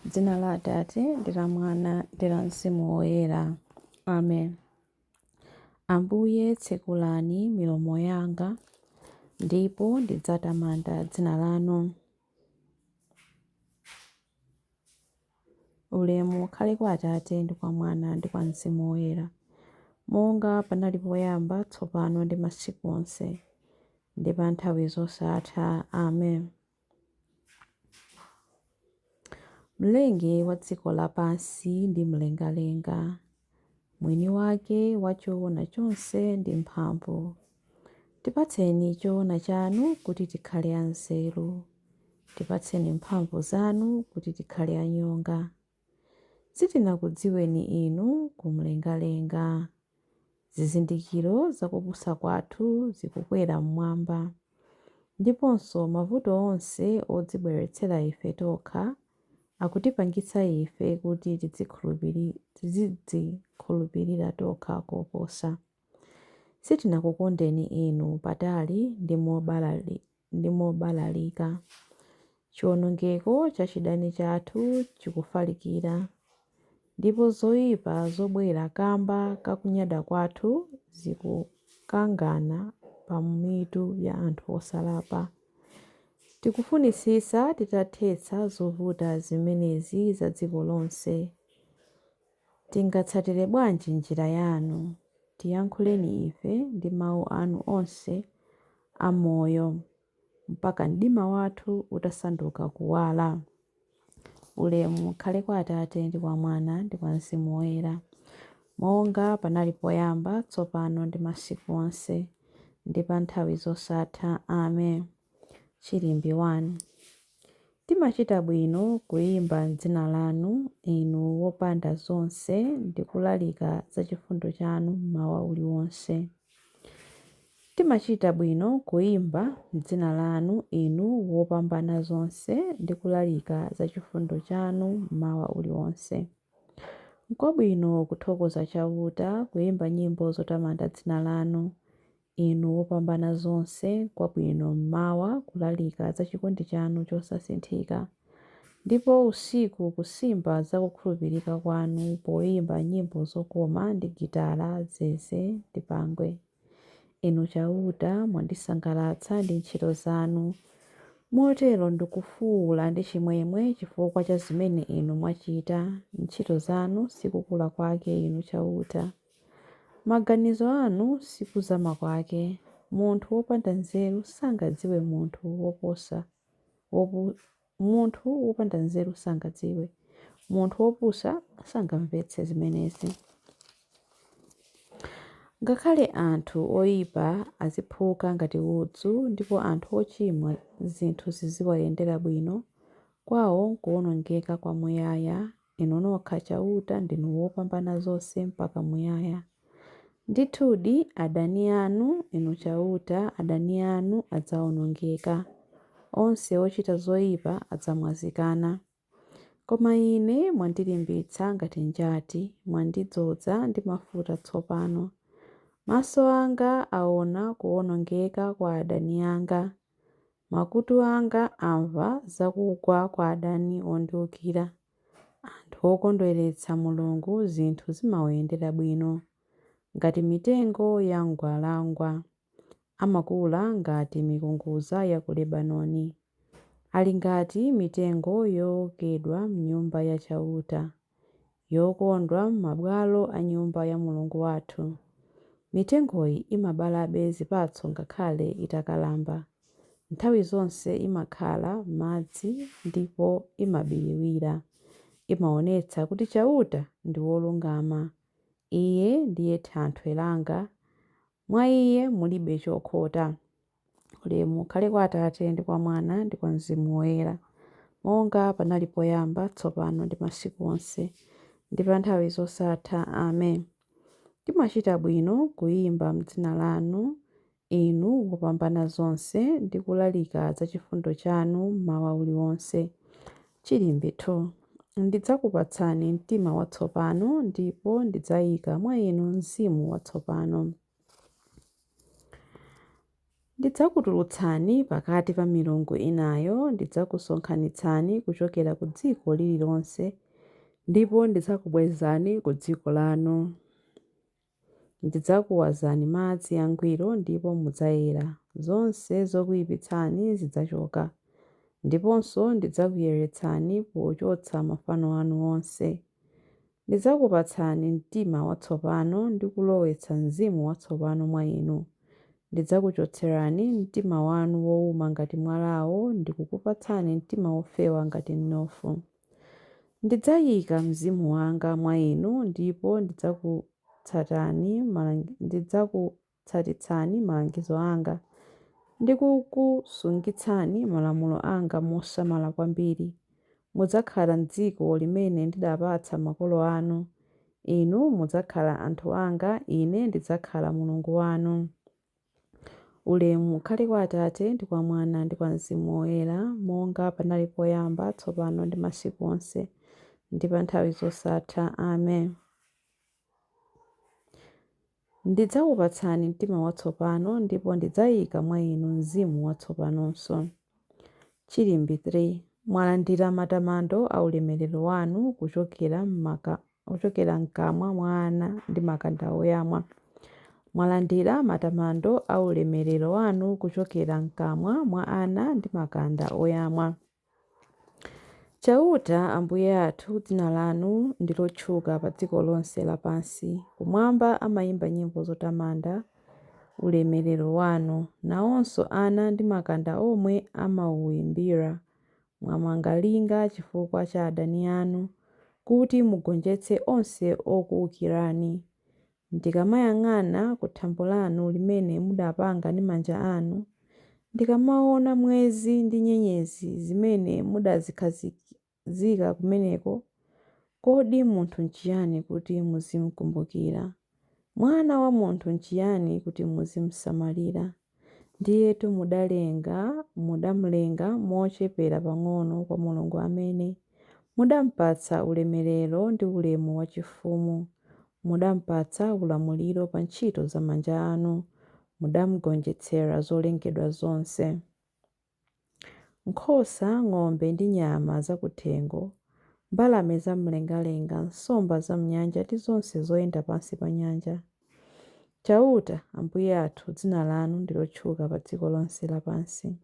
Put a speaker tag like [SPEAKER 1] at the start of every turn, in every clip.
[SPEAKER 1] Dzina la Atate ndi la Mwana ndi la Mzimu Woyera. Amen. Ambuye tsekulani milomo yanga, ndipo ndidzatamanda dzina lanu. Ulemu ukhale kwa Atate ndi kwa Mwana ndi kwa Mzimu Woyera, monga panali poyamba, tsopano ndi masiku onse, ndi pa nthawi zosatha. Amen. Mlengi wa dziko lapansi ndi mlengalenga, mwini wake wa choona chonse ndi mphamvu, tipatseni choona chanu kuti tikhale anzeru, tipatseni mphamvu zanu kuti tikhale anyonga. Sitinakudziweni inu kumlengalenga. Zizindikiro za kupusa kwathu zikukwera m'mwamba, ndiponso mavuto onse odzibweretsera ife tokha akutipangitsa ife kuti tizidzikhulupirira tokha koposa. Sitinakukondeni inu patali ndi mobalalika. Chiwonongeko cha chidani chathu chikufalikira, ndipo zoyipa zobwera kamba ka kunyada kwathu zikukangana pa mitu ya anthu osalapa. Tikufunitsitsa titathetsa zovuta zimenezi za dziko lonse. Tingatsatire bwanji njira yanu? Tiyankhuleni ife ndi mawu anu onse a moyo, mpaka mdima wathu utasanduka kuwala. Ulemu ukhale kwa Atate ndi kwa Mwana ndi kwa Mzimu Woyera, monga panali poyamba, tsopano ndi masiku onse, ndi pa nthawi zosatha. Amen. Chilimbi 1. Timachita bwino kuyimba m'dzina lanu, Inu wopanda zonse, ndi kulalika za chifundo chanu mmawa uliwonse. Timachita bwino kuyimba m'dzina lanu, Inu wopambana zonse, ndi kulalika za chifundo chanu mmawa uliwonse. Nkwabwino kuthokoza Chauta, kuyimba nyimbo zotamanda dzina lanu, Inu wopambana zonse, nkwabwino m'mawa kulalika za chikondi chanu chosasinthika, ndipo usiku kusimba za kukhulupirika kwanu poimba nyimbo zokoma ndi gitala, zeze ndi pangwe. Inu Chauta, mwandisangalatsa ndi ntchito zanu, motero ndikufuula ndi chimwemwe chifukwa cha zimene Inu mwachita. Ntchito zanu si kukula kwake, Inu Chauta! Maganizo anu si kuzama kwake! Munthu wopanda nzeru sangadziwe munthu wopanda nzeru sangadziwe, munthu wopusa sangamvetse zimenezi. Ngakhale anthu oipa aziphuka ngati udzu, ndipo anthu ochimwa zinthu ziziwayendera bwino, kwawo nkuwonongeka kwamuyaya. Inu nokha Chauta ndinu wopambana zonse mpaka muyaya. Ndithudi, adani anu, Inu Chauta, adani anu adzaonongeka. Onse ochita zoipa adzamwazikana. Koma ine mwandilimbitsa ngati njati, mwandidzoza ndi mafuta tsopano. Maso anga aona kuwonongeka kwa adani anga. Makutu anga amva za kugwa kwa adani ondiukira. Anthu okondweretsa Mulungu zinthu zimawayendera bwino, ngati mitengo ya mgwalangwa. Amakula ngati mikungudza ya ku Lebanoni. Ali ngati mitengo yookedwa m'Nyumba ya Chauta, yokondwa m'mabwalo a Nyumba ya Mulungu wathu. Mitengoyi imabalabe zipatso ngakhale itakalamba. Nthawi zonse imakhala m'madzi ndipo imabiriwira. Imaonetsa kuti Chauta ndi wolungama. Iye ndiye thanthwe langa, mwa Iye mulibe chokhota. Ulemu ukhale kwa Atate ndi kwa Mwana ndi kwa Mzimu Woyera, monga panali poyamba, tsopano ndi masiku onse, ndi pa nthawi zosatha. Amen. Timachita bwino kuyimba m'dzina lanu, Inu wopambana zonse, ndi kulalika za chifundo chanu mmawa uliwonse. Chilimbi 2. Ndidzakupatsani mtima watsopano, ndipo ndidzaika mwa inu mzimu watsopano. Ndidzakutulutsani pakati pa milungu inayo, ndidzakusonkhanitsani kuchokera ku dziko lililonse, ndipo ndidzakubwezani ku dziko lanu. Ndidzakuwazani madzi angwiro ndipo mudzayera. Zonse zokuipitsani zidzachoka. Ndiponso ndidzakuyeretsani pochotsa mafano anu onse. Ndidzakupatsani mtima watsopano ndi kulowetsa mzimu watsopano mwa inu. Ndidzakuchotserani mtima wanu wouma ngati mwalawo ndi kukupatsani mtima wofewa ngati mnofu. Ndidzayika mzimu wanga mwa inu ndipo ndidzakutsatitsani malangizo anga ndi kukusungitsani malamulo anga mosamala kwambiri. Mudzakhala m'dziko limene ndidapatsa makolo anu. Inu mudzakhala anthu anga, Ine ndidzakhala Mulungu wanu. Ulemu ukhale kwa Atate, ndi kwa Mwana, ndi kwa Mzimu Woyera, monga panali poyamba, tsopano ndi masiku onse, ndi pa nthawi zosatha. Amen. Ndidzakupatsani mtima watsopano, ndipo ndidzayika mwa inu mzimu watsopanonso. Chilimbi 3. Mwalandira matamando a ulemerero wanu kuchokera m'kamwa mwa ana ndi makanda oyamwa. Mwalandira matamando a ulemerero wanu kuchokera m'kamwa mwa ana ndi makanda oyamwa. Chauta, Ambuye athu, dzina lanu ndi lotchuka pa dziko lonse lapansi. Kumwamba amaimba nyimbo zotamanda ulemerero wanu. Nawonso ana ndi makanda omwe amauimbira. Mwamanga linga chifukwa cha adani anu, kuti mugonjetse onse okuukirani. Ndikamayang'ana ku thambo lanu limene mudapanga ndi manja anu, ndikamaona mwezi ndi nyenyezi zimene mudazikhazika kumeneko, kodi munthu nchiyani kuti muzimkumbukira? Mwana wa munthu nchiyani kuti muzimsamalira? Ndiyetu mudamlenga mochepera pang'ono kwa Mulungu amene mudampatsa ulemerero ndi ulemu wachifumu. Mudampatsa ulamuliro pa ntchito za manja anu, mudamgonjetsera zolengedwa zonse. Nkhosa, ng'ombe ndi nyama zakuthengo, mbalame zam'mlengalenga, nsomba zam'nyanja ndi zonse zoyenda pansi pa nyanja. Chauta, Ambuye athu, dzina lanu ndi lotchuka pa dziko lonse lapansi.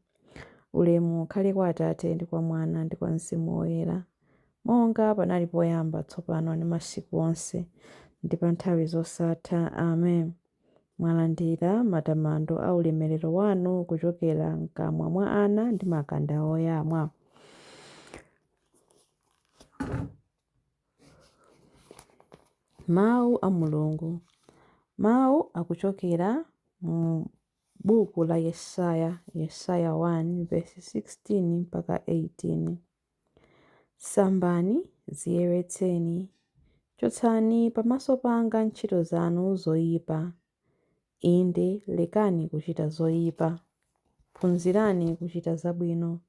[SPEAKER 1] Ulemu ukhale kwa Atate ndi kwa Mwana ndi kwa Mzimu Woyera, monga panali poyamba, tsopano ndi masiku onse, ndi pa nthawi zosatha. Amen. Mwalandira matamando a ulemerero wanu kuchokera m'kamwa mwa ana ndi makanda oyamwa. Mawu a Mulungu. Mawu akuchokera mu buku la Yesaya, Yesaya 1 vesi 16 mpaka 18. Sambani, dziyeretseni. Chotsani pamaso panga ntchito zanu zoyipa. Inde, lekani kuchita zoyipa. Phunzirani kuchita zabwino.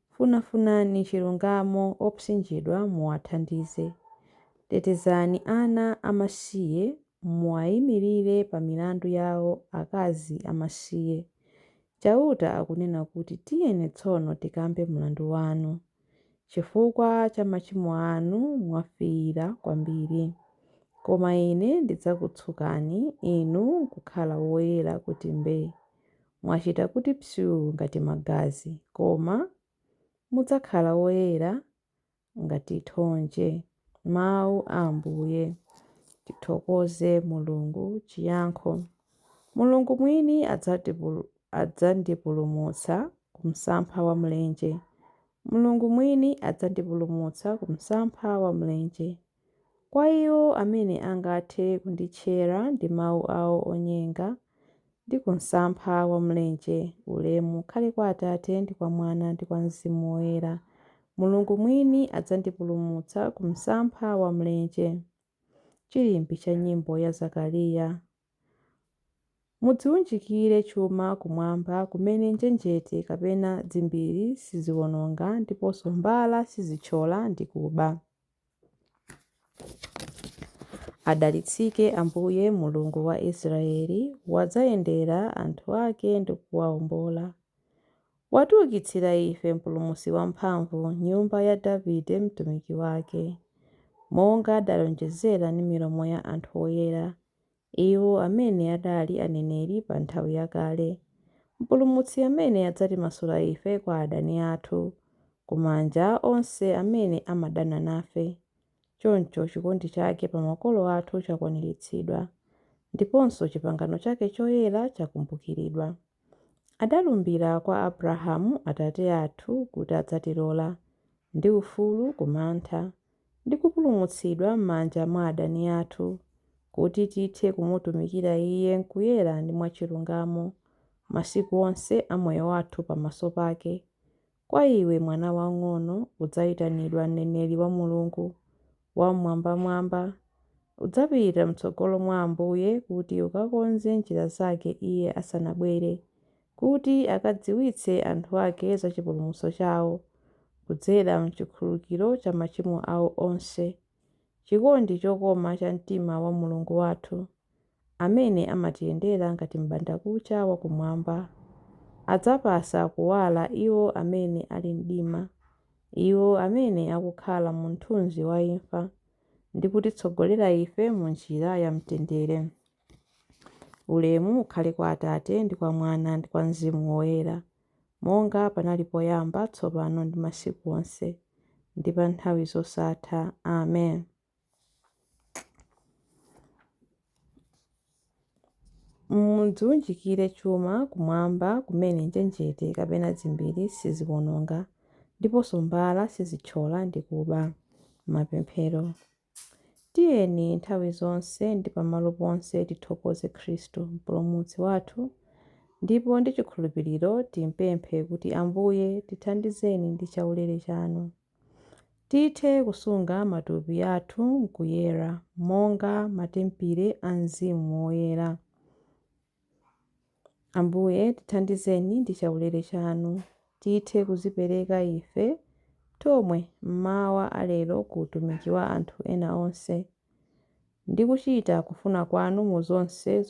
[SPEAKER 1] Funafunani chilungamo, opsinjidwa muwathandize. Tetezani ana amasiye, muwayimirire pa milandu yawo akazi amasiye. Chauta akunena kuti, Tiyeni tsono tikambe mlandu wanu. Chifukwa cha machimo anu mwafiira kwambiri. Koma Ine ndidzakutsukani, inu nkukhala woyera kuti mbee. Mwachita kuti psuu ngati magazi, koma mudzakhala woyera ngati thonje. Mawu a Ambuye. Tithokoze Mulungu. Chiyankho. Mulungu mwini adzandipulumutsa ku msampha wa mlenje. Mulungu mwini adzandipulumutsa ku msampha wa mlenje. Kwa iwo amene angathe kunditchera ndi mawu awo onyenga, ndi ku msampha wa mlenje. Ulemu ukhale kwa Atate, ndi kwa Mwana, ndi kwa Mzimu Woyera. Mulungu mwini adzandipulumutsa ku msampha wa mlenje. Chilimbi cha nyimbo ya Zakariya. Mudziwunjikire chuma kumwamba, kumene njenjete kapena dzimbiri siziwononga, ndiponso mbala sizithyola ndi kuba. Adalitsike Ambuye Mulungu wa Israeli, wadzayendera anthu ake ndi kuwawombola. Watiukitsira ife Mpulumutsi wamphamvu m'nyumba ya Davide mtumiki wake, monga adalonjezera ndi milomo ya anthu oyera, iwo amene adali aneneri pa nthawi yakale. Mpulumutsi amene adzatimasula ife kwa adani athu, ku manja onse amene amadana nafe. Choncho chikondi chake pa makolo athu chakwaniritsidwa, ndiponso chipangano chake choyera chakumbukiridwa. Adalumbira kwa Abrahamu atate athu kuti adzatilola, ndi ufulu ku mantha, ndi kupulumutsidwa m'manja mwa adani athu, kuti tithe kumutumikira Iye m'kuyera ndi mwachilungamo, masiku onse a moyo wathu pamaso pake. Kwa iwe mwana wamng'ono udzayitanidwa mneneri wa Mulungu Wam'mwambamwamba. Udzapita m'tsogolo mwa Ambuye kuti ukakonze njira zake Iye asanabwere, kuti akadziwitse anthu ake za chipulumutso chawo, kudzera m'chikhululukiro cha machimo awo onse. Chikondi chokoma cha mtima wa Mulungu wathu, amene amatiyendera ngati m'bandakucha wakumwamba. Adzapasa kuwala iwo amene ali mdima, iwo amene akukhala mu mthunzi wa imfa, ndi kutitsogolera ife mu njira ya mtendere. Ulemu ukhale kwa Atate ndi kwa Mwana ndi kwa Mzimu Woyera, monga panali poyamba, tsopano ndi masiku onse, ndi pa nthawi zosatha. Amen. Mudziwunjikire chuma kumwamba kumene njenjete kapena dzimbiri siziwononga, ndiponso mbala sizithyola ndi kuba. Mapemphero. Tiyeni nthawi zonse ndi pamalo ponse tithokoze Khristu, Mpulumutsi wathu, ndipo ndi chikhulupiriro timpemphe kuti Ambuye tithandizeni ndi chaulere chanu. Tithe kusunga matupi athu m'kuyera, monga matempile a Mzimu Woyera. Ambuye tithandizeni ndi chaulere chanu. Tithe kudzipereka ife tomwe mmawa alero ku utumiki wa anthu ena onse, ndi kuchita kufuna kwanu mu zonse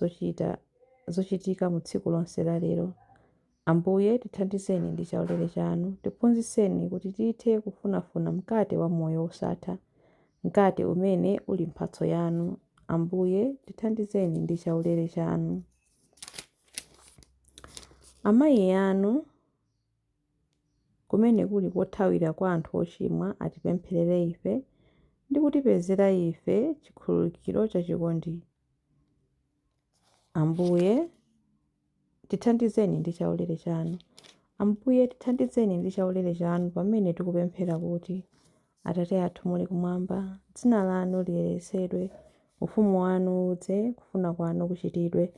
[SPEAKER 1] zochitika mu tsiku lonse la lero. Ambuye tithandizeni ndi chaulere chanu. Tiphunzitseni kuti tithe kufunafuna mkate wa moyo wosatha, mkate umene uli mphatso yanu. Ambuye tithandizeni ndi chaulere chanu. Amayi anu, kumene kuli kothawira kwa anthu ochimwa, atipempherere ife ndi kutipezera ife chikhululukiro chachikondi. Ambuye tithandizeni ndi chaulere chanu. Ambuye tithandizeni ndi chaulere chanu pamene tikupemphera kuti, Atate athu muli kumwamba, dzina lanu liyeretsedwe, ufumu wanu udze, kufuna kwanu kuchitidwe,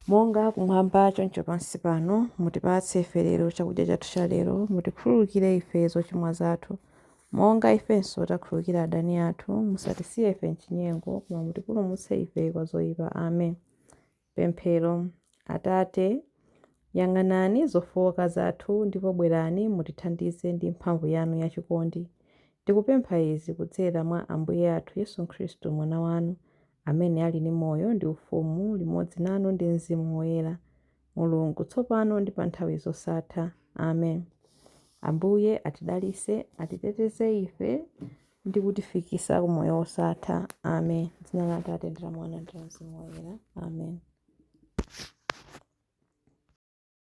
[SPEAKER 1] monga kumwamba choncho pansi pano. Mutipatse ife lero chakudya chathu cha lero. Mutikhululukire ife zochimwa zathu, monga ifenso takhululukira adani athu. Musatisiye ife m'chinyengo, koma mutipulumutse ife kwa zoyipa. Amen. Pemphero. Atate, yang'anani zofowoka zathu ndipo bwerani mutithandize ndi mphamvu yanu yachikondi. Tikupempha izi kudzera mwa Ambuye athu Yesu Khristu Mwana wanu, amene ali ndi moyo ndi ufumu limodzi nanu ndi Mzimu Woyera, Mulungu, tsopano ndi pa nthawi zosatha. Amen. Ambuye atidalitse, atiteteze ife ndi kutifikisa ku moyo wosatha. Amen. Dzina la Atate ndi la Mwana ndi la Mzimu Woyera. Amen.